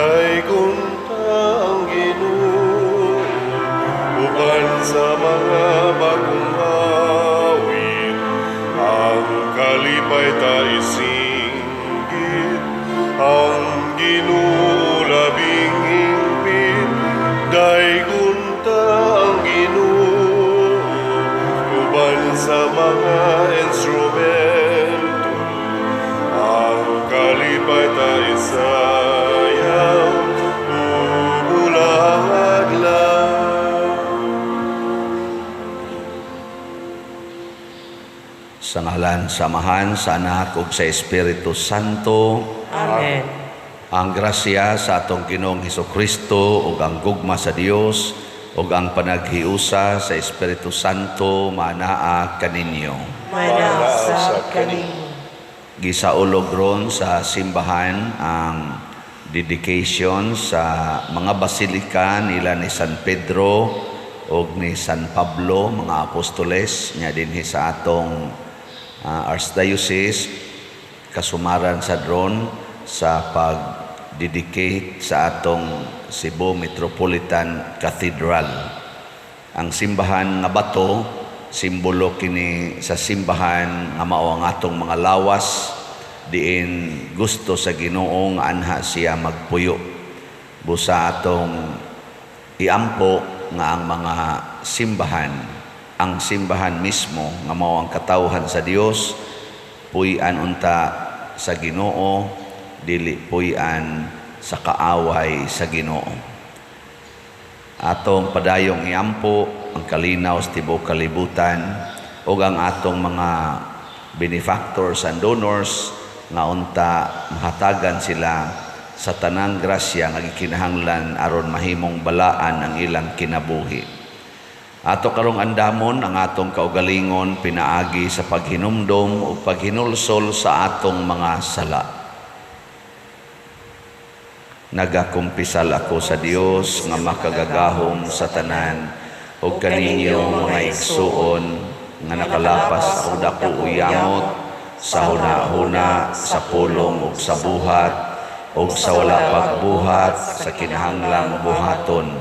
Daygon ta ang Ginoo uban sa mga bagong awit, ang kalipay ta isinggit, ang Ginoo labing hingpit. Daygon ta ang Ginoo uban sa mga instrumento, ang kalipay ta isayaw ug bulang adlaw. Sa ngalan sa Amahan, sa Anak ug sa Espiritu Santo. Amen. Ang grasya sa atong Ginoong Hesukristo ug ang gugma sa Dios ug ang panaghiusa sa Espiritu Santo manaa kaninyo. Manaa usab kanimo. Gisaulog ron sa simbahan ang dedication sa mga basilika nila ni San Pedro ug ni San Pablo, mga apostoles nya dinhi sa atong Archdiocese, kasumaran sa dron sa pag-dedicate sa atong Cebu Metropolitan Cathedral. Ang simbahan nga bato, simbolo kini sa simbahan nga mao ang atong mga lawas, diin gusto sa Ginoo nga anha siya magpuyo. Busa atong iampo nga ang mga simbahan, ang simbahan mismo nga mao ang katawhan sa Dios, puy-an unta sa Ginoo, dili puy-an sa kaaway sa Ginoo. Atong padayong iampo ang kalinaw sa tibuok kalibutan ug ang atong mga benefactors and donors nga unta mahatagan sila sa tanang grasya nga gikinahanglan aron mahimong balaan ang ilang kinabuhi. Ato karong andamon ang atong kaugalingon pinaagi sa paghinumdom o paghinulsol sa atong mga sala. Nagakumpisal ako sa Dios nga makagagahom sa tanan ug kaninyo, mga igsuon, nga nakalapas ako dako o yamot sa huna-huna, sa pulong ug sa buhat ug sa wala pagbuhat sa kinahanglang buhaton,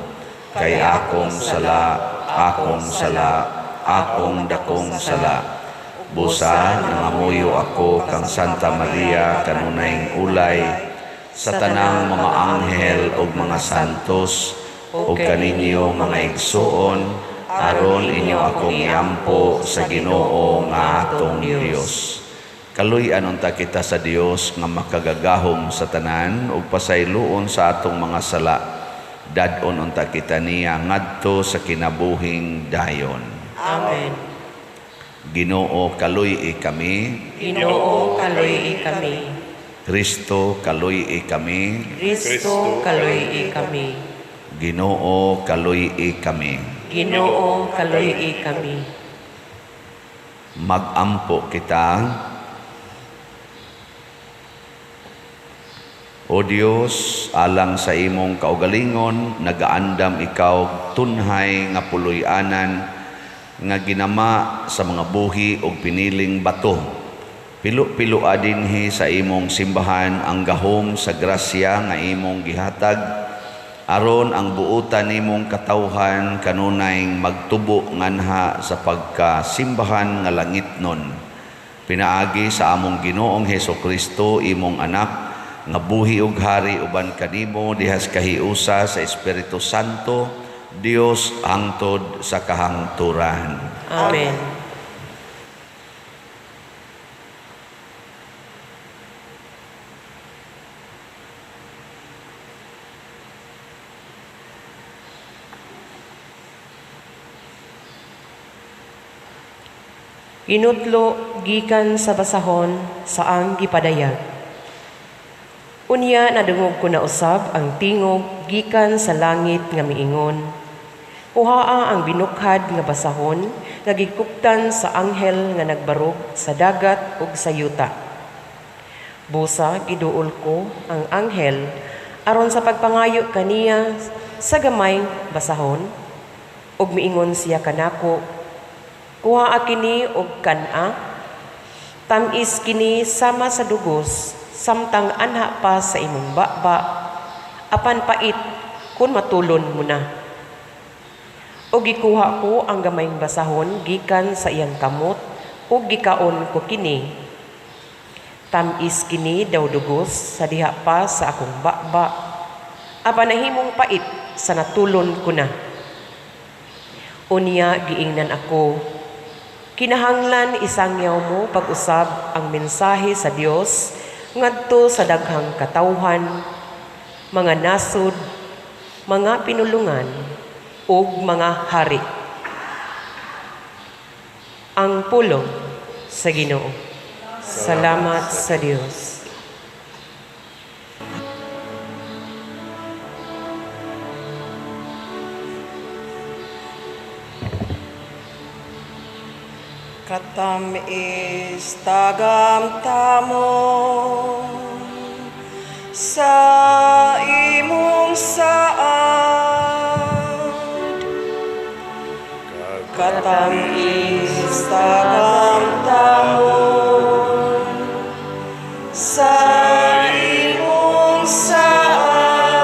kay akong sala, akong sala, akong dakong sala. Busa nangamuyo ako kang Santa Maria, kanunayng ulay, sa tanang mga anghel ug mga santos, ug kaninyo, mga igsuon, aron inyo akong iampo sa Ginoo nga atong Dios. Kaluy-an unta kita sa Dios nga makagagahom sa tanan ug pasayloon sa atong mga sala. Dad-on unta kita niya ngadto sa kinabuhing dayon. Amen. Ginoo, kaluy-i kami. Ginoo, kaluy-i kami. Kristo, kaluy-i kami. Kristo, kaluy-i kami. Ginoo, kaluy-i kami. Ginoo, kaluy-i kami. Magampo kita. O Dios, alang sa imong kaugalingon, nagaandam ikaw tunhay nga puloy-anan nga ginama sa mga buhi og piniling bato. Pilo-pilo dinhi sa imong simbahan ang gahom sa grasya nga imong gihatag, aron ang buotan nimong katawhan kanunay magtubo nganha sa pagkasimbahan nga langitnon. Pinaagi sa among Ginoong Hesukristo, imong anak, nga buhi ug hari uban kanimo dihas kahiusa sa Espiritu Santo, Dios hangtod sa kahangturan. Amen. Inutlo gikan sa basahon sa ang gipadayag. Unya nadungog ko na usab ang tingog gikan sa langit nga miingon: "Kuhaa ang binukhad nga basahon nga gikuptan sa anghel nga nagbarog sa dagat ug sa yuta." Busa giduol ko ang anghel aron sa pagpangayo kaniya sa gamay basahon, ug miingon siya kanako, "Kuhaa kini og kan-a, tam-is kini sama sa dugos samtang anha pa sa imong baba, Apan pait kun matulon mo na. Ug gikuha ko ang gamayng basahon gikan sa iyang kamot ug gikaon ko kini. Tam-is kini daw dugos sa diha pa sa akong baba. Apan nahimong pait sa natulon ko na. Unya giingnan ako, kinahanglan isangyaw mo pag-usab ang mensahe sa Dios ngadto sa daghang katawhan, mga nasud, mga pinulungan, ug mga hari. Ang pulong sa Ginoo. Salamat sa Dios. Katamis tagamtamon sa imong saad. Katamis tagamtamon sa imong saad.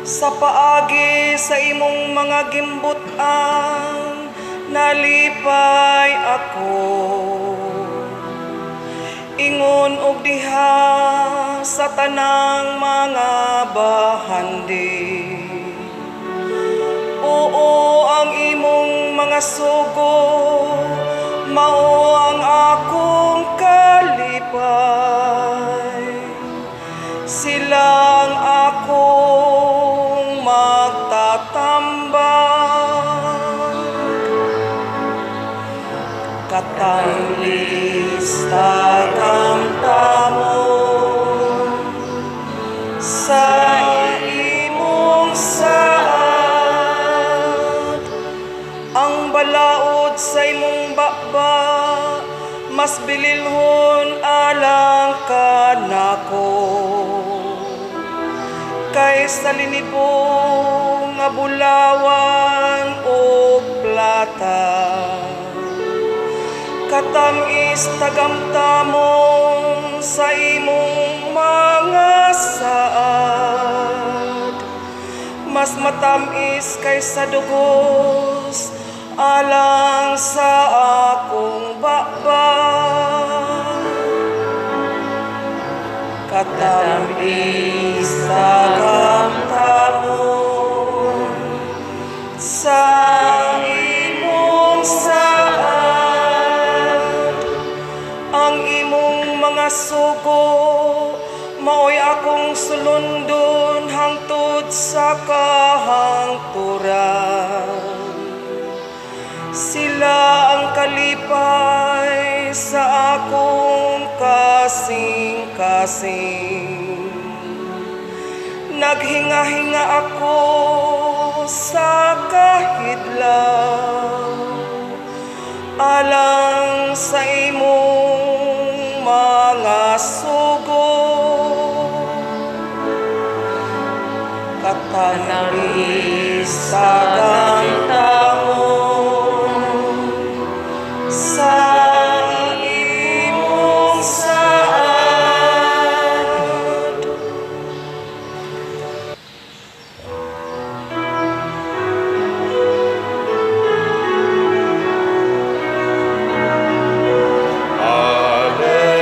Sa paagi sa imong mga gimbutan, nalipay ako. Ingon og diha sa tanang mga bahandi. Oo, ang imong mga sugo, mao ang akong kalipay. Silang akong magtatambag. Katamis tagamtamon sa imong saad. Ang balaod sa imong baba, mas bililhon alang kanako kaysa linibong nga bulawan o plata. Katamis tagamtamon sa imong mga saad, mas matamis kaysa dugos alang sa akong baba. Katamis tagamtamon sa imong saad. Ang imong mga sugo mao'y akong sulundon hangtod sa kahangturan. Sila ang kalipay sa akong kasing-kasing. Naghinga-hinga ako sa kahidlaw alang sa imong mga sugo. Katamis tagamtamon sa imong saad.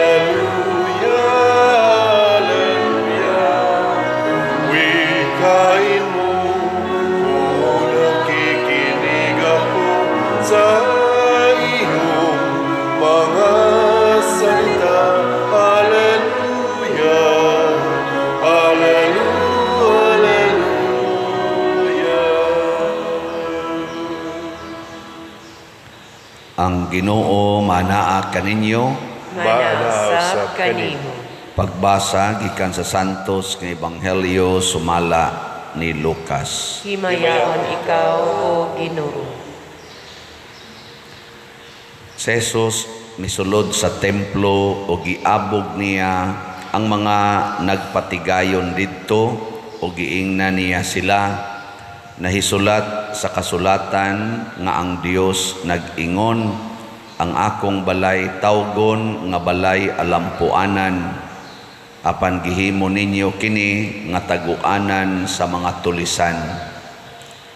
Alleluia, Alleluia. Wikain mo kung nakikinig ako sa iyong mga salita. Alleluia, Alleluia, Alleluia. Ang Ginoo manaa kaninyo. Manausab kanimo. Pagbasa gikan sa Santos nga Ebanghelyo sumala ni Lucas. Himayaon ikaw, o Ginoo. Si Jesus misulod sa templo o giabog niya ang mga nagpatigayon didto o giingnan niya sila. Nahisulat sa kasulatan nga ang Dios nag-ingon, ang akong balay tawgon nga balay alampuanan, Apan gihimo ninyo kini nga taguanan sa mga tulisan."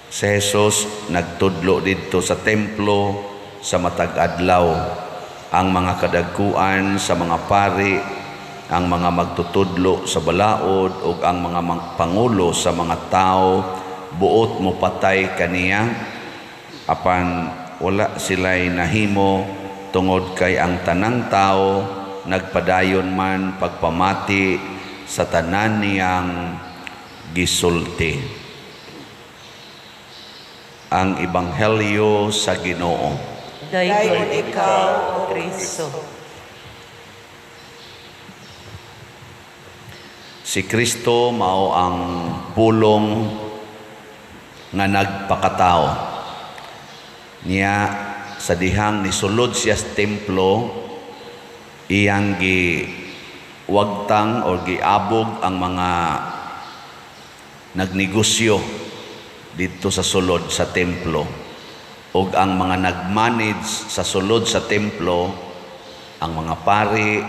Si Jesus nagtudlo didto sa templo sa matag adlaw. Ang mga kadagkuan sa mga pari, ang mga magtutudlo sa balaod ug ang mga pangulo sa mga tao buot mo patay kaniya, apan wala sila'y nahimo tungod kay ang tanang tao nagpadayon man pagpamati sa tanan niyang gisulti. Ang Ebanghelyo sa Ginoo. Dayon ikaw, O Kristo. Si Kristo mao ang pulong nga nagpakatao. Niya sa dihang nisulod siya sa templo, iyang giwagtang o giabog ang mga nagnegosyo didto sa sulod sa templo, ug ang mga nagmanage sa sulod sa templo, ang mga pari,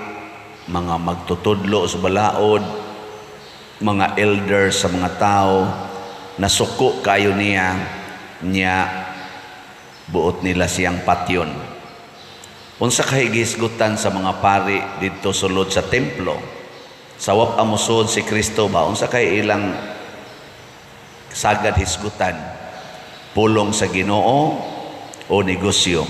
mga magtutudlo sa balaod, mga elders sa mga tao, nasuko kayo niya. Niya buot nila siyang patyon. Unsa kay gihisgutan sa mga pari didto sulod sa templo? Sawap ang musod si Kristo ba? Unsa kay ilang sagad hisgutan? Pulong sa Ginoo o negosyo?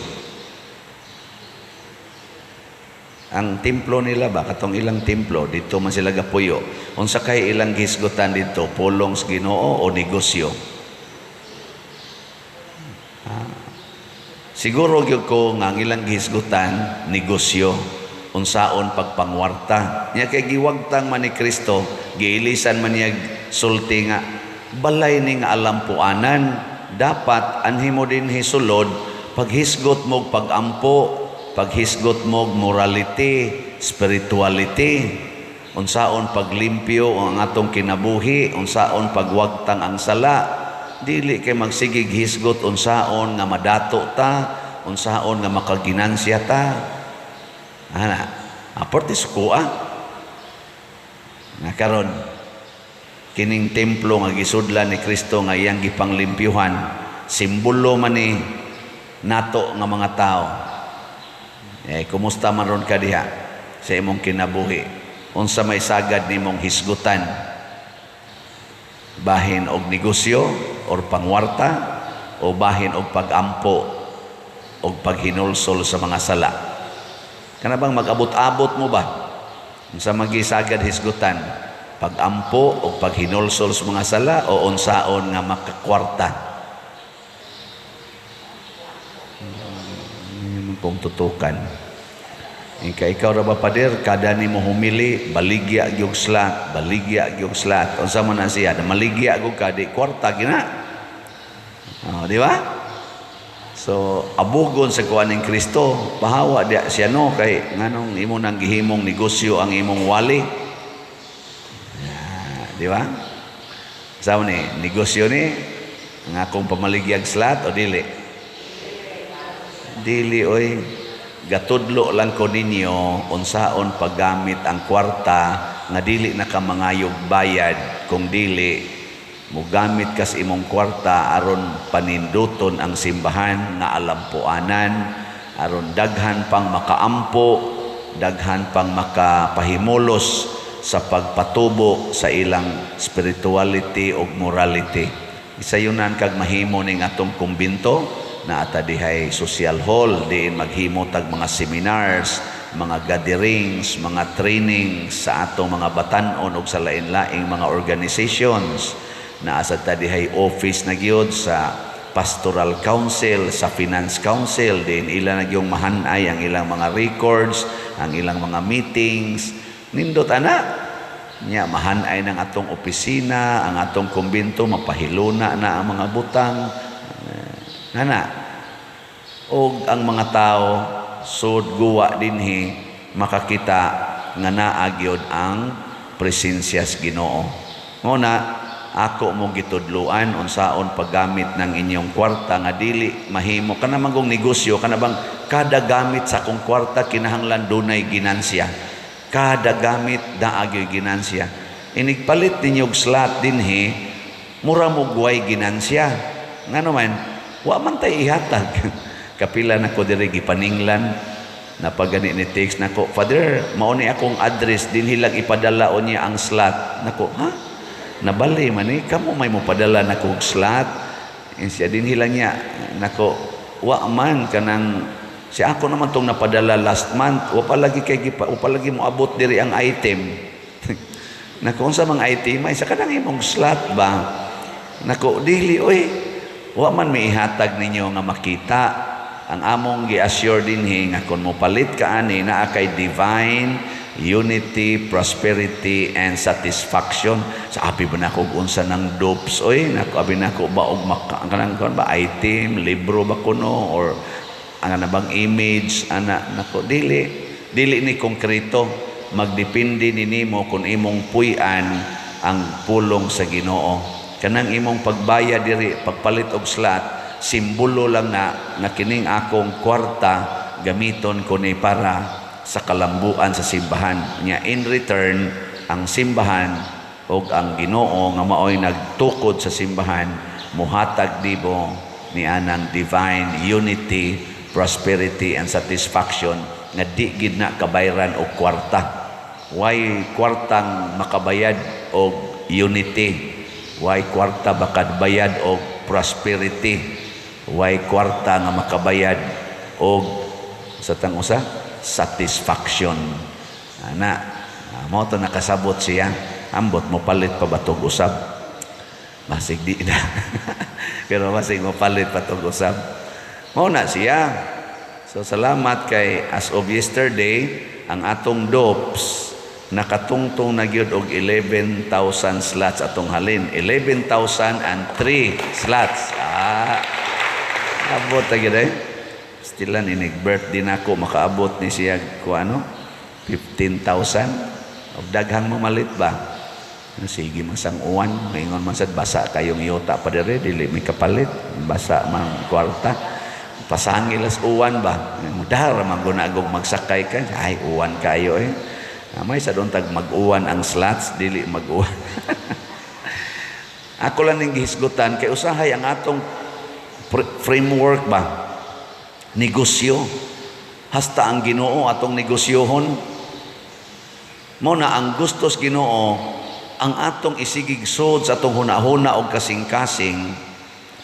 Ang templo nila ba, katong ilang templo dito man sila gapuyo, unsa kay ilang gihisgutan dito? Pulong sa Ginoo o negosyo? Siguro gyud ko nga ang ilang gihisgutan negosyo, unsaon pagpangwarta. Nya kay giwagtang man ni Kristo, giilisan man niya sulti nga balay ni nga alampuanan, dapat anhi mo dinhi sulod paghisgot mo pagampo, paghisgot mo morality, spirituality, unsaon paglimpyo ang atong kinabuhi, unsaon pagwagtang ang sala. Dili kay magsigig hisgot unsaon nga madato ta, unsaon nga makaginansya ta. Ana, aporte sukoa. Nga karon kining templo nga gisudlan ni Kristo nga iyang gipanglimpyuhan, simbolo man ni nato nga mga tao. Kumusta man ron ka diha sa imong kinabuhi? Unsa may sagad nimong hisgutan? Bahin og negosyo or pangwarta, o bahin og pagampo og paghinulsol sa mga sala? Kana bang mag-abot-abot mo ba? Unsa magisagad hisgutan? Pagampo o paghinulsol sa mga sala, o unsaon nga makakwarta? Kung tutukan. Ika ikaw ra ba, pader, kada nimo humili, baligya gyud slat, baligya gyud slat. Unsa man na siya, maligya gyud ka, di kwarta gina. Oh, di ba? So, abugon sa kuan ning Kristo, pahawa diya siya no, kay nganong imo nang gihimong negosyo ang imong wali. Ah, di ba? Sao ni negosyo ni ang akong pamaligyag slat o dili? Dili oy. Gatudlo lang ko ninyo unsaon paggamit ang kwarta nga dili na ka mangayog bayad, kung dili mogamit kas imong kwarta aron paninduton ang simbahan nga alampuanan, aron daghan pang makaampo, daghan pang makapahimulos sa pagpatubo sa ilang spirituality ug morality. Isayunan kag mahimo ning atong kumbinto na ata dihay social hall, diin maghimo tag mga seminars, mga gatherings, mga trainings sa atong mga batan-on ug sa lain-laing mga organizations. Naa sad ta dihay office na gyud sa Pastoral Council, sa Finance Council, diin ila na gyung mahanay ang ilang mga records, ang ilang mga meetings. Nindot ana nya mahanay ng atong opisina, ang atong kumbinto, mapahiluna na ang mga butang. Ana, og ang mga tao sud guwa dinhi makakita nga naa gyud ang presensya sa Ginoo. Nguna ako mo gitudloan unsaon paggamit ng inyong kwarta nga dili mahimo kana manggong negosyo, kana bang kada gamit sa akong kwarta kinahanglan dunay ginansya. Kada gamit naa gyoy ginansya. Inigpalit ninyo og slot dinhi, mura mo way ginansya. Ngano man, wa man tay ihatag. Kapila na ko diri gipaninglan napagani ni text nako, "Father, mao ni akong address, dinhi lang ipadala niya ang slot." Nako, ha? Nabali man ni kamo may mopadala nako og slot. Siya dinhi lang niya. Nako, wa man kanang si ako naman tong napadala last month, wa pa lagi kay gipa, wa pa lagi moabot diri ang item. Nako, unsa mang item? Ay, sa kanang imong slot ba? Nako, dili oy. Wa man may ihatag ninyo nga makita. Ang among gi-assure dinhi nga kung mopalit ka ani, naa kay divine unity, prosperity and satisfaction. Sa abi ba nako og unsa ng dopes oy? Nako, abi nako ba og maka, kanang kon ba item, libro ba kuno or ang ana bang image ana? Nako, dili dili ni konkreto. Magdepende ni nimo kung imong puy-an ang pulong sa Ginoo. Kanang imong pagbayad diri, pagpalit og slot, simbolo lang na nga kining akong kwarta gamiton ko ni para sa kalambuan sa simbahan nya. In return, ang simbahan og ang Ginoo nga maoy nagtukod sa simbahan muhatag nimo ni anang divine unity, prosperity and satisfaction nga di gid na kabayran og kwarta. Way kwartang makabayad og unity, way kwarta makabayad og prosperity, way kwarta nga makabayad og sa tang usa satisfaction ana. Mao to nakasabot siya. Ambot mo palit pa ba tog usab? Basig di na, pero basig mo palit pa tog usab. Mao na siya. So salamat kay as of yesterday, ang atong dopes nakatungtong na gyud og 11,000 slots atong halin, 11,003 slots. Ah, abot ta gyud eh. Still lang inig birthday nako makaabot ni siya ko ano 15,000 og daghang mamalit ba. Sige man sang uwan, maingon man sad basa kayong yuta pa dire, dili may kapalit, basa man kwarta. Pasangil as uwan ba? Mudara man gunagog magsakay ka, ay uwan kayo eh. May sa doon tag mag-uwan ang slots, dili mag-uwan. Ako lang ning gihisgutan kay usahay ang atong framework ba? Negosyo. Hasta ang Ginoo atong negosyohon. Mo na ang gustos Ginoo, ang atong isigig sud sa atong hunahuna og kasing-kasing,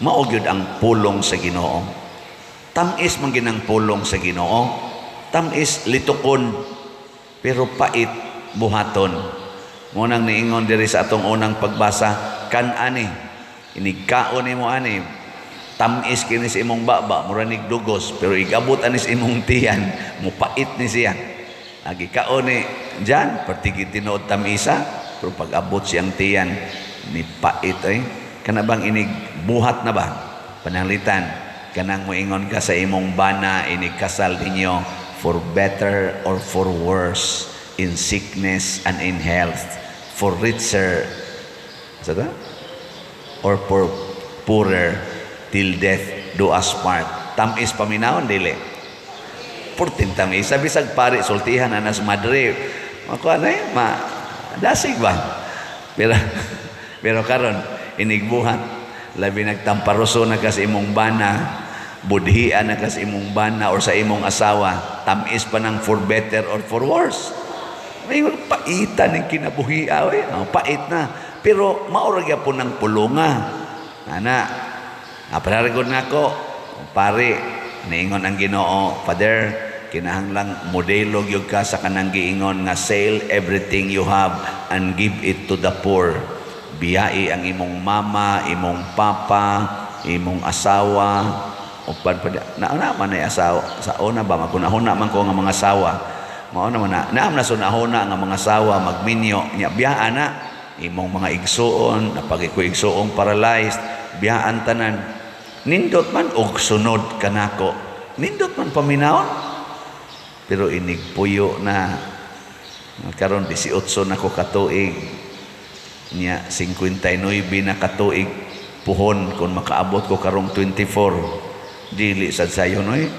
mao gyud ang pulong sa Ginoo. Tam-is man ginang pulong sa Ginoo. Tam-is litukon pero pait buhaton. Mo nang niingon diri sa atong unang pagbasa, kan ani inigkaon nimo ani, tam-is kini sa imong baba, mura nig dugos, pero igabot ani sa imong tiyan, mupait ni siya. Agi kaon ni diyan, pertigi tinuod tamisa, pero pag abot siyang tiyan, ni pait ay. Kana bang inig buhat na ba? Pananglitan, kanang moingon ka sa imong bana inig kasal ninyo, "For better or for worse, in sickness and in health, for richer sa ta? Or for poorer, till death do us part." Tamis paminawon, dili? Purting tamis. Sabi sa pare, sultihan anas madre. Makuha na eh, ma, dasig ba? Pero karon inigbuhat, labi nagtamparoso na ka sa imong bana, budhian na ka sa imong bana or sa imong asawa, tamis pa ng "for better or for worse." May paitan ng kinabuhi, oy. Oh, pait na. Pero maura gyapon ng pulunga. Ana, apararigod na ako, pare, niingon ang Ginoo, "Father, kinahanglang modelo gyud ka sa kanang giingon nga sell everything you have and give it to the poor. Biyai ang imong mama, imong papa, imong asawa, upan pa na na man ay asawa sa una ba magunahuna man ko nga mga asawa." Mao na man na naam na sunahuna nga mga asawa magminyo nya, biyaan na imong mga igsuon, napagi ko igsuong paralyzed, biyaan tanan. Nindot man og sunod kanako. Nindot man paminawon, pero inig puyo na karon 18 na ko katuig nya, 59 na katuig puhon kung makaabot ko karong 24, dili sad sayo noy.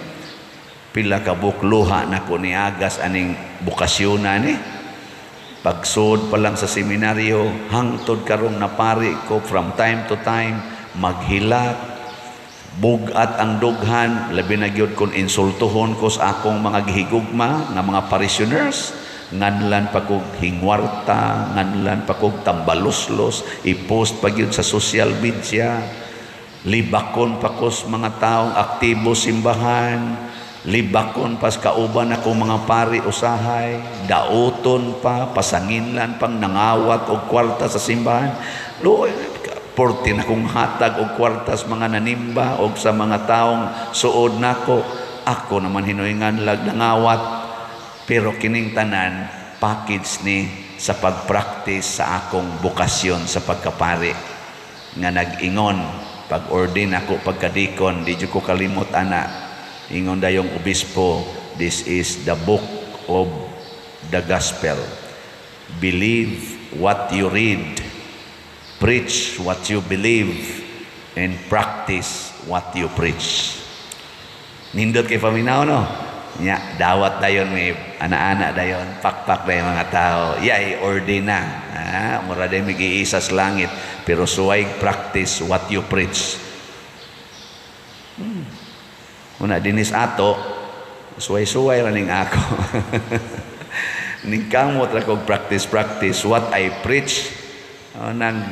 Pila ka bukluha na ko niagas aning bukasyon ni. Pagsud pa lang sa seminaryo, hangtod karong napari ko, from time to time, maghilak, bugat ang dughan, labi na gyud kung insultuhon ko sa akong mga gihigugma nga mga parishioners, nganlan pa kog hingwarta, nganlan pa kog tambaloslos, i-post pa gyud sa social media, libakon pa ko sa mga taong aktibo simbahan, libakon pas kauban ako mga pari usahay, dauton pa, pasanginlan pang nangawat og kwarta sa simbahan. Luoy, porti na kong hatag og kwarta sa mga nanimba og sa mga taong suod nako. Ako naman hinoy nganlag nangawat. Pero kining tanan, package ni sa pagpractice sa akong bokasyon sa pagkapari. Nga nag-ingon, pag-ordain ako pagkadikon, di jud ko kalimot ana. Ingon dayong obispo, "This is the book of the gospel. Believe what you read, preach what you believe, and practice what you preach." Nindot kay paminaw, no? Nya, dawat dayon may ana-ana dayon, pakpak dayon mga tao. Yay, ordain na. Ah, mura day mig-iisa sa langit. Pero suway practice what you preach. Una, dinis ato, suway-suway ra ning ako. Ning kamot ra kog practice, practice what I preach. Oh, nang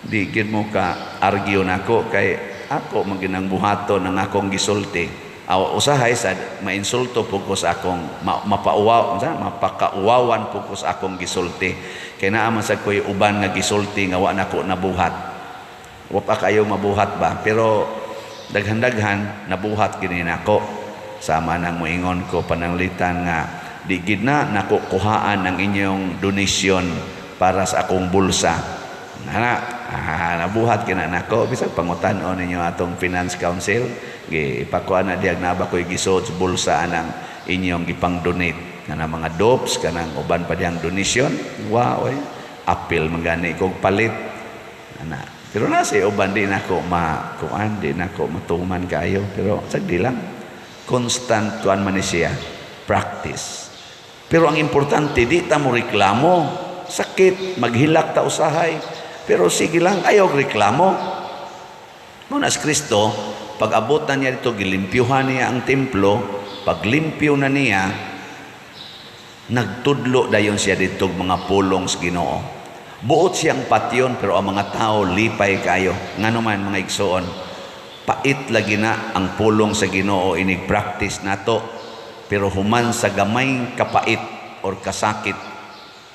di gid mo ka argue nako kay ako man ginang buhaton ang akong gisulti. Aw, usahay sad mainsulto pud ko sa akong mapauwaw, unsa, mapakauwawan pud ko sa akong gisulti. Kay naa man sad koy uban nga gisulti nga wa nako nabuhat. Wa pa kayo mabuhat ba? Pero daghan-daghan nabuhat gini nako. Sama nang moingon ko pananglitan nga di gid na nako kuhaan ang inyong donation para sa akong bulsa. Ana, nabuhat kina nako. Bisag pangutan-on ninyo atong finance council, gi ipakuha na diyag na ba ko'y gisod sa bulsa anang inyong gipang-donate kanang mga dopes, kanang uban pa diyang donation. Wow, oy, apil man gani kog palit ana. Pero na si uban di nako ma kuan, di nako matuman kaayo, pero sagdi lang, constant kuan man ni siya, practice. Pero ang importante, di ta mo reklamo. Sakit, maghilak ta usahay, pero sige lang, ayaw reklamo. Mo na si Kristo, pag abot na niya dito, gilimpyuhan niya ang templo. Paglimpyo na niya, nagtudlo dayon siya dito mga pulong sa Ginoo. Buot siyang patyon, pero ang mga tao lipay kayo. Ngano man, mga igsoon, pait lagi na ang pulong sa Ginoo inig practice nato. Pero human sa gamay kapait or kasakit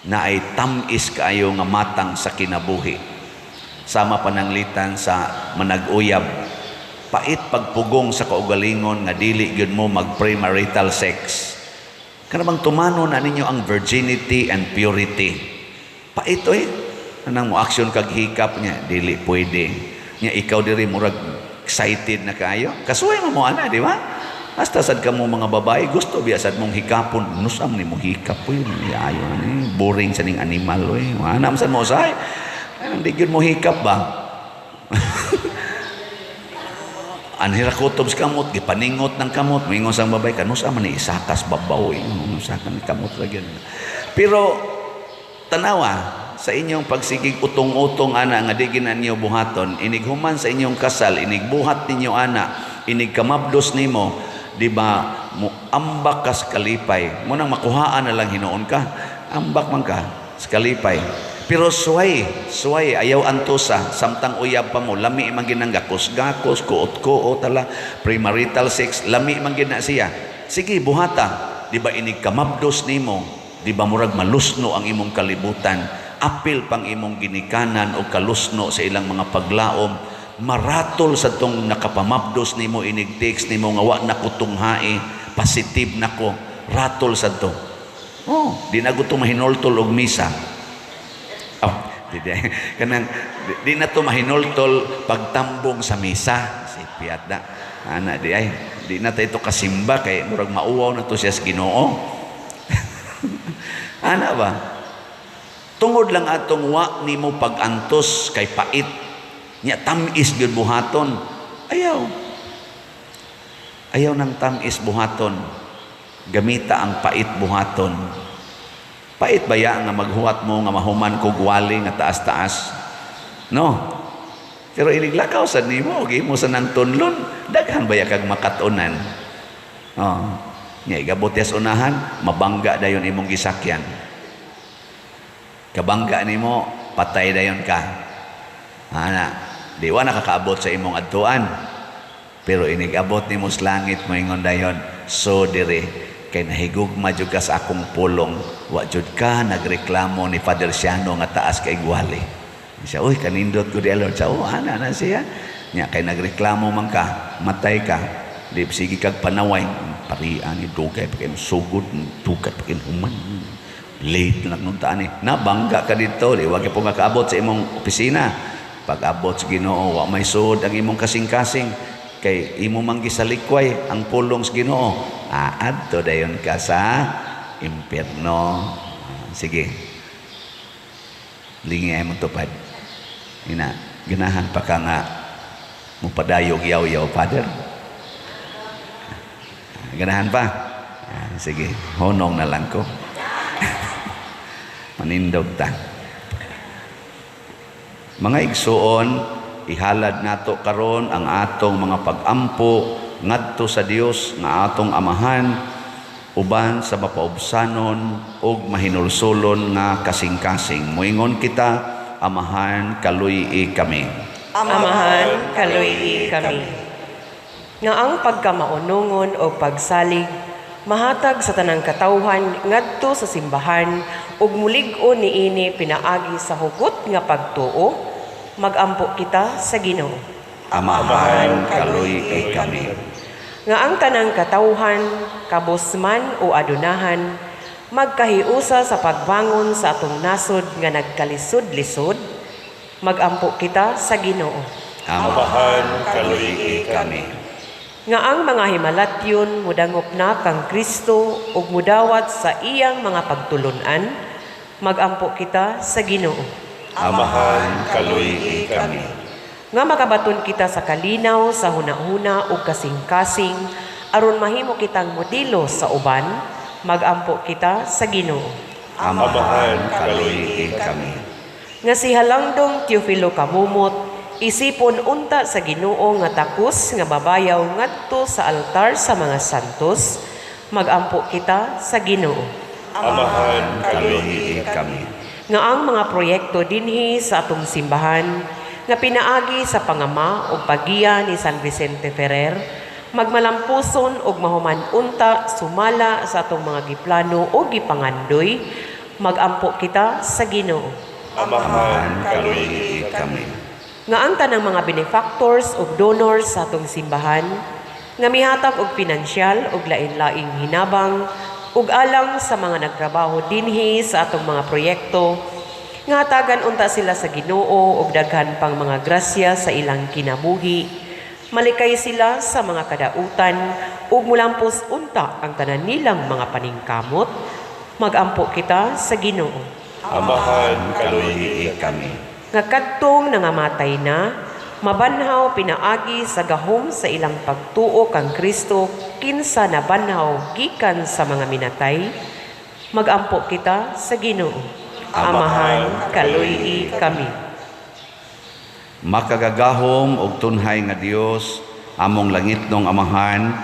na ay tamis kaayo nga matang sa kinabuhi. Sama pananglitan sa manag-uyab. Pait pagpugong sa kaugalingon nga dili gyud mo mag premarital sex. Kana bang tumano na ninyo ang virginity and purity. Pait oy. Anang mo action kag hikap niya, dili pwede. Nya ikaw diri murag excited na kaayo. Kasuway mo mo ana, di ba? Hasta sad kamo mga babae gusto biya sad mong hikapon. Nusam ni mo hikap oy, ayo ni boring sa ning animal oy. Ana man sad mo usay. Anang di gyud mo hikap ba? Anhira kutob sa kamot, gipaningot ng kamot, moingon sang babae, kanusa man ni isakas babaw, eh. Usakan ni kamot ra gyud. Pero tanawa sa inyong pagsigig utong-utong ana nga di gina niyo buhaton, inig human sa inyong kasal, inig buhat ninyo ana, inig kamabdos nimo, di ba mo ambak ka sa kalipay? Mo nang makuhaan na lang hinuon ka, ambak man ka sa kalipay. Pero suway, suway, ayaw antosa, samtang uyab pa mo, lami man ginang gakos-gakos, kuot-kuot, tala, premarital sex, lami man gina siya. Sige, buhata, di ba inig kamabdos nimo, di ba murag malusno ang imong kalibutan, apil pang imong ginikanan o kalusno sa ilang mga paglaom, maratol sa tong nakapamabdos nimo inig text nimo nga wa na ko tunghae, positive nako, ratol sa to. Oh, di na gusto mahinultol og misa. Oh, di, di, kanang di, di na to mahinultol pagtambong sa misa. Si piat na. Ana di ay, di na tayo kasimba kay murag mauwaw na to siya sa Ginoo. Ana ba? Tungod lang atong wa nimo pag-antos kay pait. Nya tamis gyud buhaton. Ayaw. Ayaw nang tamis buhaton. Gamita ang pait buhaton. Pait baya nga maghuwat mo nga mahuman kog wali nga taas-taas? No. Pero iniglakaw sad nimo, og imo sa nang tunlon, daghan baya kag makatunan. Oh. Nya igabot sa unahan, mabangga dayon imong gisakyan. Kabangga nimo, patay dayon ka. Ana, di wa nakakaabot sa imong adtuan. Pero inigabot nimo sa langit, moingon dayon, "So dire kay nahigugma jud ka sa akong pulong, wa jud ka nagreklamo ni Father Siano nga taas kay gwali." Siya, "Uy, kanindot ko di, Lord." Siya, "Oh, ana na siya." Nya kay nagreklamo man ka, matay ka. Di sige kag panaway, parian ni dugay pa kay sugod, dugay pa kay human. Late na lang ni. Nabangga ka dito, di wa gyud po makaabot sa imong opisina. Pag abot sa Ginoo, wa may suod ang imong kasing-kasing kay imo man gisalikway ang pulong sa Ginoo. Aadto dayon ka sa impierno. Sige. Lingi ay mong tupad. Ina, ganahan pa ka nga mupadayog yaw-yaw, Father? Ganahan pa? Sige, honong na lang ko. Manindog ta. Mga igsuon, ihalad nato karon ang atong mga pag-ampo ngadto sa Dios nga atong Amahan uban sa mapaubsanon ug mahinulsulon nga kasing-kasing. Moingon kita, Amahan, kaluy-i kami. Amahan, kaluy-i kami. Nga ang pagkamaunongon o pagsalig mahatag sa tanang katawhan ngadto sa simbahan ug mulig-on niini pinaagi sa hugot nga pagtuo, magampo kita sa Ginoo. Amahan, kaluy-i kami. Nga ang tanang katawhan, kabos man o adunahan, magkahiusa sa pagbangon sa atong nasod nga nagkalisod-lisod, magampo kita sa Ginoo. Amahan, kaluy-i kami. Nga ang mga himalatyon mudangop na kang Kristo ug mudawat sa iyang mga pagtulunan, magampo kita sa Ginoo. Amahan, kaluy-i kami. Nga makabaton kita sa kalinaw sa hunahuna ug kasing-kasing aron mahimo kitang modelo sa uban, magampo kita sa Ginoo. Amahan, kaluy-i kami. Nga si Halangdong Teofilo Camomot isipon unta sa Ginoo nga takos nga babayaw ngadto sa altar sa mga santos, magampo kita sa Ginoo. Amahan, kaluy-i kami. Nga ang mga proyekto dinhi sa atong simbahan nga pinaagi sa pangama ug paggiya ni San Vicente Ferrer magmalampuson ug mahuman unta sumala sa atong mga giplano o gipangandoy, magampo kita sa Ginoo. Amahan, kaluy-i kami. Nga ang tanang mga benefactors ug donors sa atong simbahan nga mihatag og pinansyal ug lain-laing hinabang ug alang sa mga nagtrabaho dinhi sa atong mga proyekto, nga hatagan unta sila sa Ginoo og daghan pang mga grasya sa ilang kinabuhi, malikay sila sa mga kadautan ug mulampos unta ang tanan nilang mga paningkamot, magampo kita sa Ginoo. Amahan, kaluy-i kami. Nga kadtong nangamatay na mabanhaw pinaagi sa gahom sa ilang pagtuo kang Kristo kinsa nabanhaw gikan sa mga minatay, magampo kita sa Ginoo. Amahan, kaluy-i kami. Makagagahom og tunhay nga Dios, among langitnong Amahan,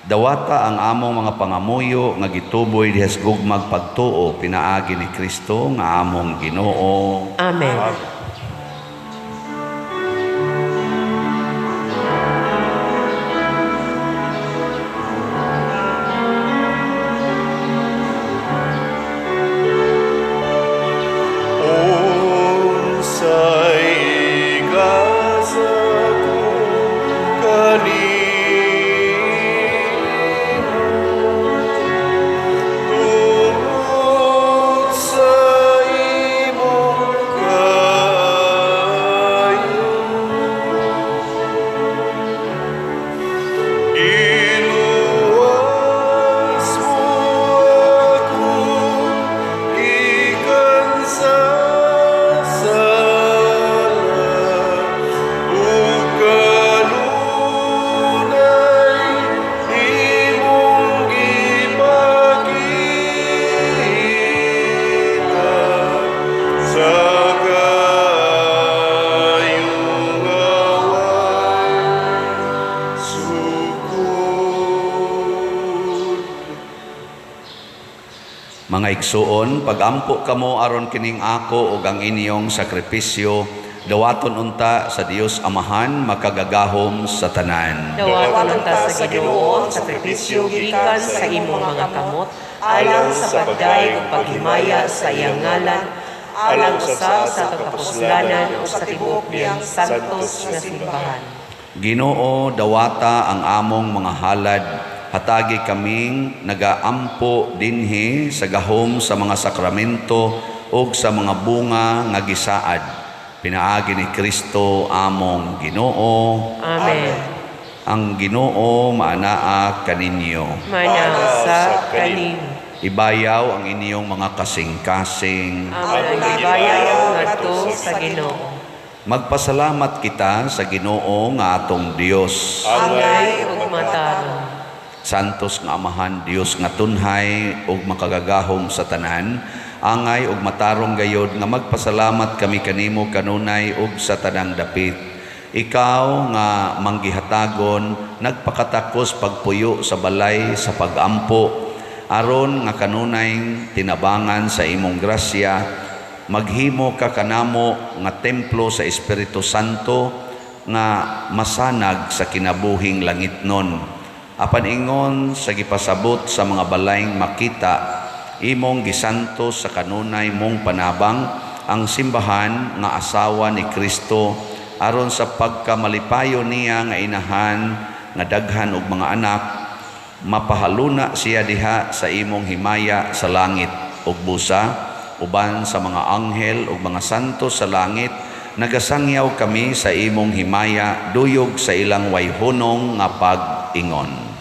dawata ang among mga pangamuyo nga gituboy diha sa gugmag pagtuo pinaagi ni Kristo nga among Ginoo. Amen. Unsay igasa ko kanimo tungod sa imong kaayo? Mga igsuon, pagampo kamo aron kining ako ug ang inyong sakripisyo dawaton unta sa Dios Amahan makagagahom sa tanan. Dawaton unta sa Ginoo ang sakripisyo gikan sa imong mga kamot alang sa pagdayeg ug paghimaya sa iyang ngalan, alang usab sa atong kapuslanan ug sa tibuok niyang santos nga simbahan. Ginoo, dawata ang among mga halad. Hatagi kaming nagaampo dinhi sa gahom sa mga sakramento ug sa mga bunga nga gisaad. Pinaagi ni Kristo among Ginoo. Amen. Ang Ginoo maanaa kaninyo. Manausap kanimo. Ibayaw ang inyong mga kasing-kasing. Among gibayaw ngadto sa Ginoo. Magpasalamat kita sa Ginoo nga atong Dios. Angay ug matarong. Santos nga Amahan, Dios nga tunhay ug makagagahom sa tanan, angay ug matarong gayod nga magpasalamat kami kanimo kanunay ug sa tanang dapit. Ikaw nga manggihatagon, nagpakatakos pagpuyo sa balay sa pagampo, aron nga kanunay tinabangan sa imong grasya, maghimo ka kanamo nga templo sa Espiritu Santo nga masanag sa kinabuhing langitnon. Apan ingon sa gipasabot sa mga balayng makita, imong gisantos sa kanunay mong panabang ang simbahan nga asawa ni Kristo aron sa pagkamalipayon niya nga inahan nga daghan og mga anak, mapahaluna siya diha sa imong himaya sa langit ug busa uban sa mga anghel ug mga santo sa langit nagasangyaw kami sa imong himaya duyog sa ilang wayhunong nga pag-ingon.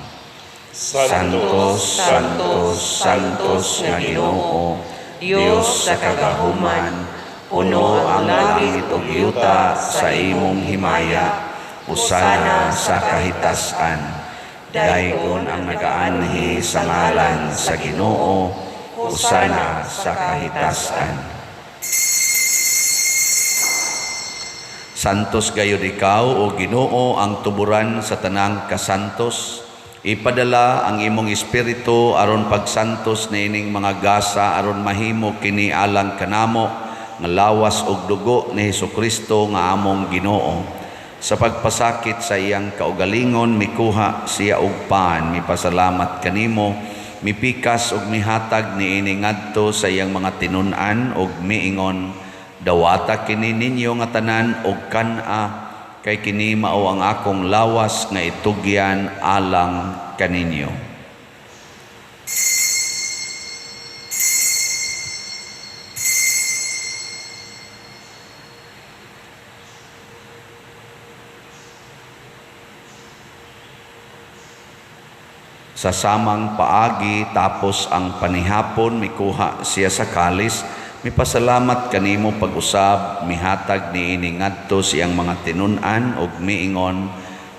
Santos, Santos, Santos nga Ginoo, Dios sa kagahuman, puno ang langit ug yuta sa imong himaya, usana sa kahitasan. Daygon ang nagaanhi sa ngalan sa Ginoo, usana sa kahitasan. Santos gayud ikaw o Ginoo ang tuburan sa tanang kasantos. Ipadala ang imong espiritu aron pagsantos niining mga gasa aron mahimo kini alang kanamo nga lawas ug dugo ni Hesukristo nga among Ginoo. Sa pagpasakit sa iyang kaugalingon mikuha siya og pan, mipasalamat kanimo, mipikas ug mihatag niini ngadto sa iyang mga tinun-an ug miingon, dawata kini ninyo nga tanan og kan-a, kay kini mao ang akong lawas nga itugyan alang kaninyo. Sa samang paagi tapos ang panihapon mikuha siya sa kalis, mipasalamat kanimo pag-usab, mihatag niini ngadto siyang mga tinun-an ug miingon,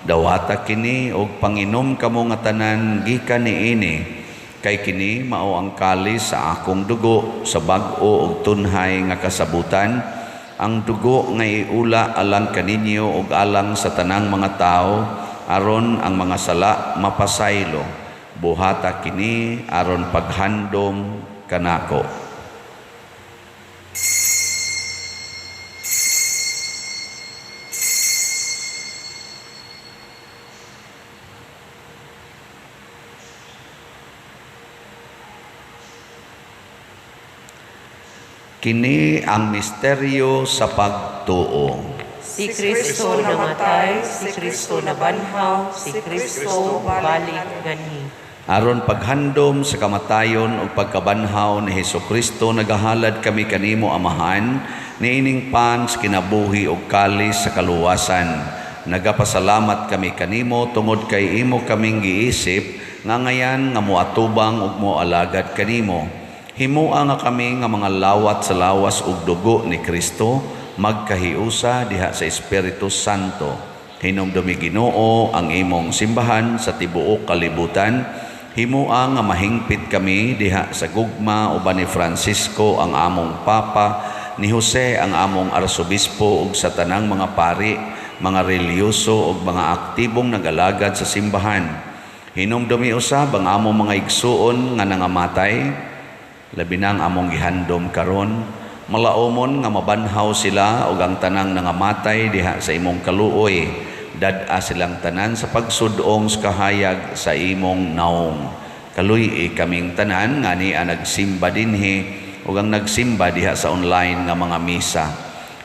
dawata kini og panginom kamo nga tanan gikan niini, kay kini mao ang kalis sa akong dugo sa bag-o ug tunhay nga kasabutan, ang dugo nga iula alang kaninyo ug alang sa tanang mga tawo aron ang mga sala mapasaylo. Buhata kini aron paghandom kanako. Kini ang misteryo sa pagtuo. Si Kristo namatay, si Kristo nabanhaw, si Kristo balik nganhi. Aron paghandom sa kamatayon ug pagkabanhaw ni Hesukristo, nagahalad kami kanimo Amahan niining pan sa kinabuhi ug kalis sa kaluwasan. Nagapasalamat kami kanimo tungod kay imo kaming giisip nga ngayan nga moatubang ug moalagad kanimo. Himoa nga kami nga mga lawat sa lawas ug dugo ni Kristo magkahiusa diha sa Espiritu Santo. Hinumdumi Ginoo ang imong simbahan sa tibuok kalibutan. Himoa nga mahingpit kami diha sa gugma uban ni Francisco ang among Papa, ni Jose ang among Arsobispo ug sa tanang mga pari, mga relihiyoso ug mga aktibong nagalagad sa simbahan. Hinumdumi usab ang among mga igsuon nga nangamatay. Labi nang among gihandom karon, malaumon nga mabanhaw sila ug ang tanang nangamatay diha sa imong kaluoy, dad-a silang tanan sa pagsudong sa kahayag sa imong naong. Kaluy-i kaming tanan nga ania nagsimba dinhi ug ang nagsimba diha sa online nga mga misa.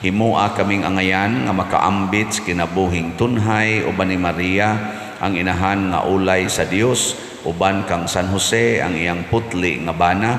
Himua kaming angayan nga makaambit sa kinabuhing tunhay uban ni Maria, ang inahan nga ulay sa Dios, uban kang San Jose, ang iyang putli nga bana,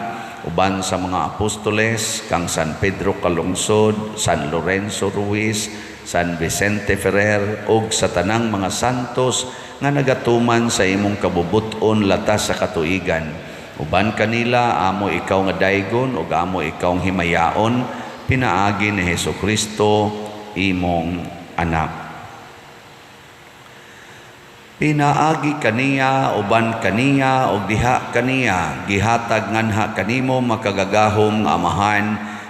uban sa mga apostoles, kang San Pedro Calungsod, San Lorenzo Ruiz, San Vicente Ferrer, ug sa tanang mga santos nga nagatuman sa imong kabubut-on latas sa katuigan. Uban kanila amo ikaw nga daygon ug amo ikaw himayaon, pinaagi ni Hesus Kristo, imong anak. Pinaagi kaniya, uban kaniya, ug diha kaniya, gihatag nganha kanimo, makagagahom nga Amahan,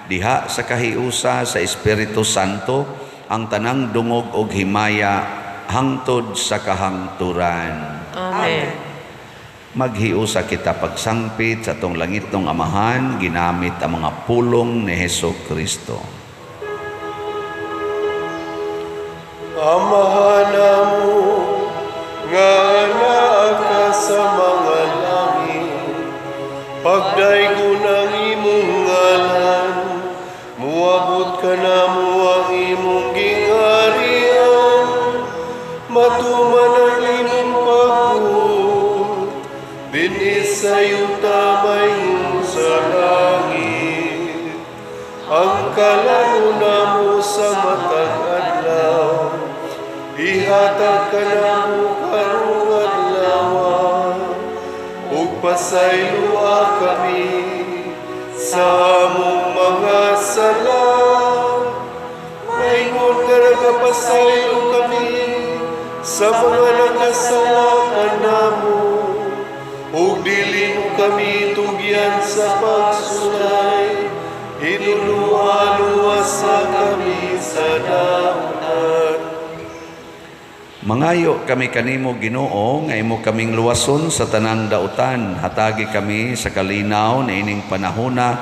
diha sa kahiusa sa Espiritu Santo, ang tanang dungog ug himaya hangtod sa kahangturan. Amen. Maghiusa kita pagsangpit sa atong langitnong Amahan ginamit ang mga pulong ni Heso Kristo. Amahan namo nga naa ka sa mga langit, pagdaygon ang imong ngalan, muabot kanamo ang imong gingharian, matuman ang imong pagbuot, dinhi sa yuta maingon sa langit. Ang kalan-on namo sa matag adlaw, ihatag kanamo karong adlaw, ug pasayloa kami sa among mga sala, maingon nga nagapasaylo kami sa mga nakasala kanamo, ug dili mo kami tugyan sa pagsulay, hinulua-luwasa kami sa dautan. Mangayo kami kanimo, Ginoo, nga imo kaming luwason sa tanang dautan. Hatagi kami sa kalinaw niining panahona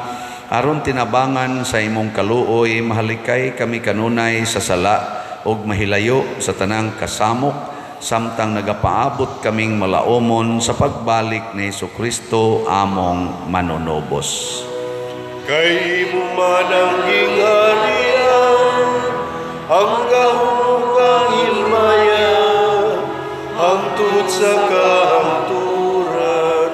aron tinabangan sa imong kaluoy mahalikay kami kanunay sa sala ug mahilayo sa tanang kasamok samtang nagapaabot kaming malaumon sa pagbalik ni Kristo among manunubos. Kay imo man ang gingharian, ang gahom ug ang himaya, hangtod sa kahangturan.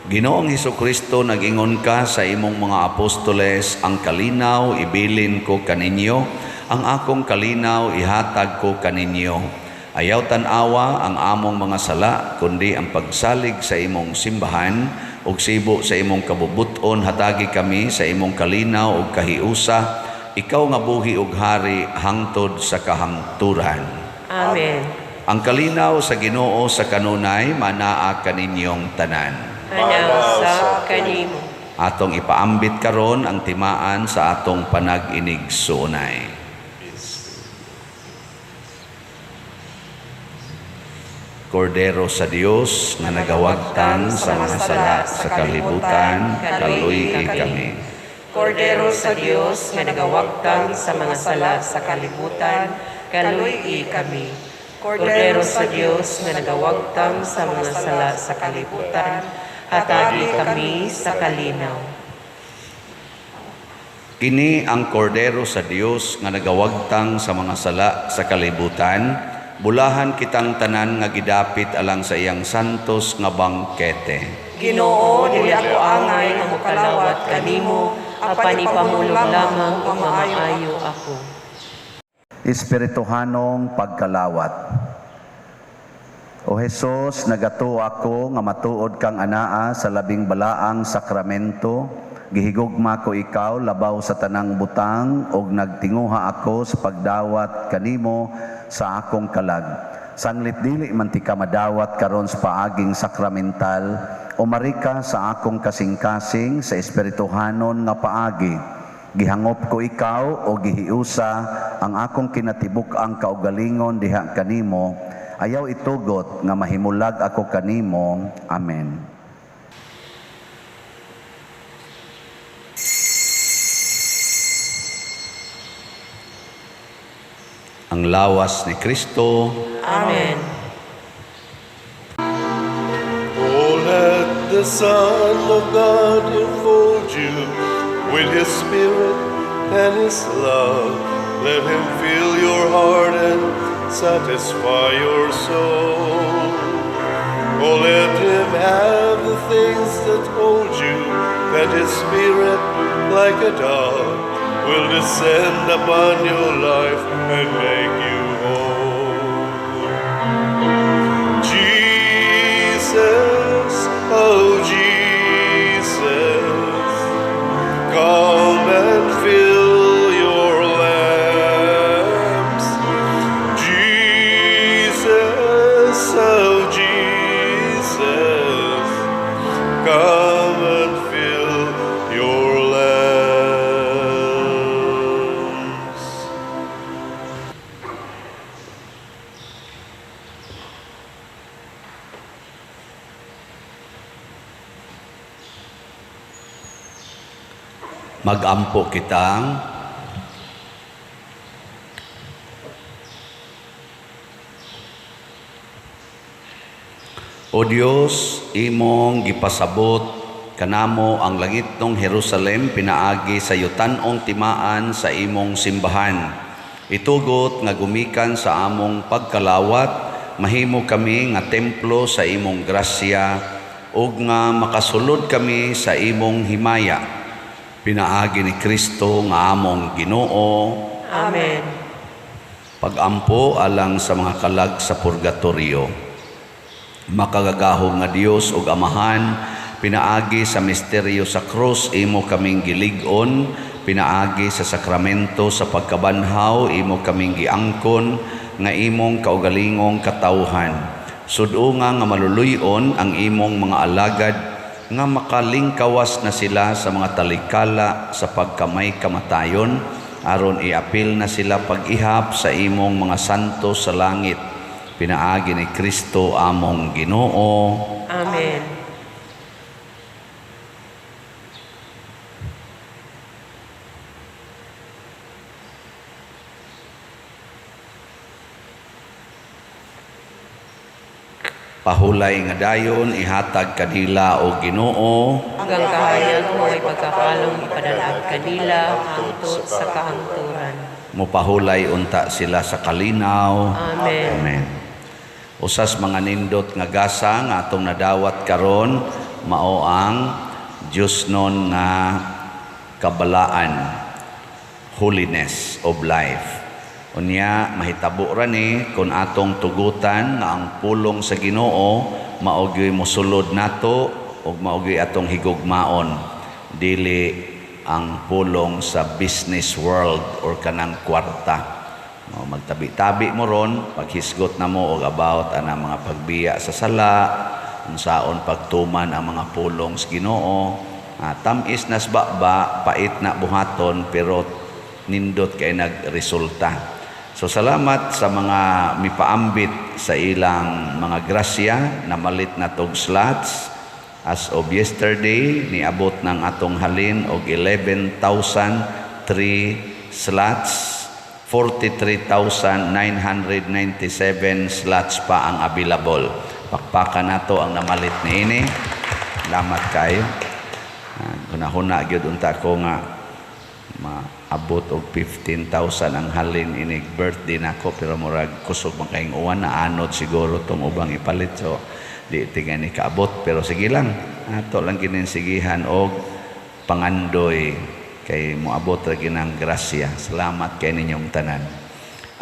Ginoong Kristo, nag-ingon ka sa imong mga apostoles, "Ang kalinaw ibilin ko kaninyo, ang akong kalinaw ihatag ko kaninyo." Ayaw tan-awa ang among mga sala, kundi ang pagsalig sa imong simbahan, ug sibo sa imong kabubuton hatagi kami sa imong kalinaw ug kahiusa, ikaw nga buhi ug hari hangtod sa kahangturan. Amen. Ang kalinaw sa Ginoo sa kanunay manaa kaninyong tanan. Manaog sab kanimo. Atong ipaambit karon ang timaan sa atong panag-inigsuonay. Kordero sa Dios nga nagawagtang sa mga sala sa kalibutan, kaluy-i kami. Kordero sa Dios nga nagawagtang sa mga sala sa kalibutan, kaluy-i kami. Kordero sa Dios nga nagawagtang sa mga sala sa kalibutan, hatagi kami sa kalinaw. Kini ang Kordero sa Dios nga nagawagtang sa mga sala sa kalibutan, bulahan kitang tanan nga gidapit alang sa iyang santos nga bangkete. Ginoo, Dili ako angay nga mokalawat kanimo, apan ipamulong lamang ug mamaayo ako. Espirituhanong pagkalawat. O Hesus, nagatuo ako nga matuod kang anaa sa labing balaang sakramento. Gihigugma ko ikaw labaw sa tanang butang ug nagtinguha ako sa pagdawat kanimo sa akong kalag. Sanglit dili man tika madawat karon sa paaging sakramental, umari ka sa akong kasing-kasing sa espirituhanon nga paagi. Gihangop ko ikaw o gihiusa ang akong kinatibuk-ang kaugalingon diha kanimo. Ayaw itugot nga mahimulag ako kanimo. Amen. Ang lawas ni Kristo. Amen. Oh, let the Son of God enfold you with His Spirit and His love. Let Him fill your heart and satisfy your soul. Oh, let Him have the things that hold you, and His Spirit, like a dove, will descend upon your life and make you whole. Jesus, oh Jesus, come and fill your lamps. Jesus, oh Jesus, come and fill your lamps. Magampo kita. O Dios, imong gipasabot kanamo ang langitnong Jerusalem pinaagi sa yutan-ong timaan sa imong simbahan. Itugot nga gumikan sa among pagkalawat, mahimo kami nga templo sa imong grasya ug nga makasulod kami sa imong himaya. Pinaagi ni Kristo nga among Ginoo. Amen. Pagampo alang sa mga kalag sa purgatorio. Makagagahom nga Dios ug Amahan, pinaagi sa misteryo sa krus imo kaming gilig-on, pinaagi sa sakramento sa pagkabanhaw imo kaming giangkon nga imong kaugalingong katawhan. Sud-unga nga maluluy-on ang imong mga alagad nga makalingkawas na sila sa mga talikala sa pagkamay kamatayon, aron iapil na sila pag-ihap sa imong mga santo sa langit. Pinaagi ni Kristo among Ginoo. Amen. Pahulay nga dayon ihatag kanila o Ginoo. Ug ang kahayag mo ay pagkakalong ipadal-an kanila hangtod sa kahangturan. Mopahulay unta sila sa kalinaw. Amen. Amen. Usas mga nindot nga gasa nga atong nadawat karon mao ang Diyosnon nga kabalaan, holiness of life. Unya mahitabo ra ni kun atong tugutan nga ang pulong sa Ginoo mao gyud mosulod nato ug mao gyud atong higugmaon, dili ang pulong sa business world or kanang kwarta. No, magtabi-tabi mo ron, paghisgot na mo og about ana mga pagbiya sa sala, unsaon pagtuman ang mga pulong sa Ginoo. Tamis nas baba, pait na buhaton, pero nindot kay nagresulta. So salamat sa mga mipaambit sa ilang mga grasya na malit na tog slots. As of yesterday, niabot ng atong halin og 11,003 slots. 43,997 slots pa ang available. Pakpakan nato ang namalit niini. Salamat kayo. Hunahuna gyud unta ko nga maabot og 15,000 ang halin inig birthday nako, pero murag kusog man kayong uwan na anod siguro tong ubang ipalit, so di tingay ni kaabot, pero sige lang, ato lang gininsigihan og pangandoy kay moabot ra ginang grasya. Salamat kay ninyong tanan.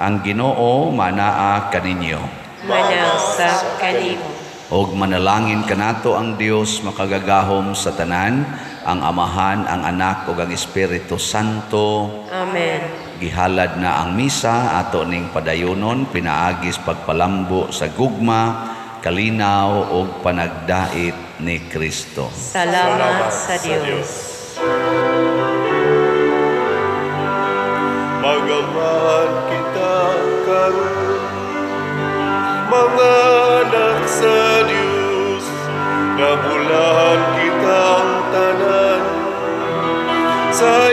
Ang Ginoo manaa kaninyo. Manasa kanimo. Og manalangin kanato ang Dios makagagahom sa tanan, ang Amahan, ang Anak ug ang Espiritu Santo. Amen. Gihalad na ang misa ato ning padayonon pinaagis pagpalambo sa gugma, kalinaw ug panagdait ni Kristo. Salamat sa Dios. Magamahan kita karon, mga anak sa Dios, nabulahan kitang tanan sa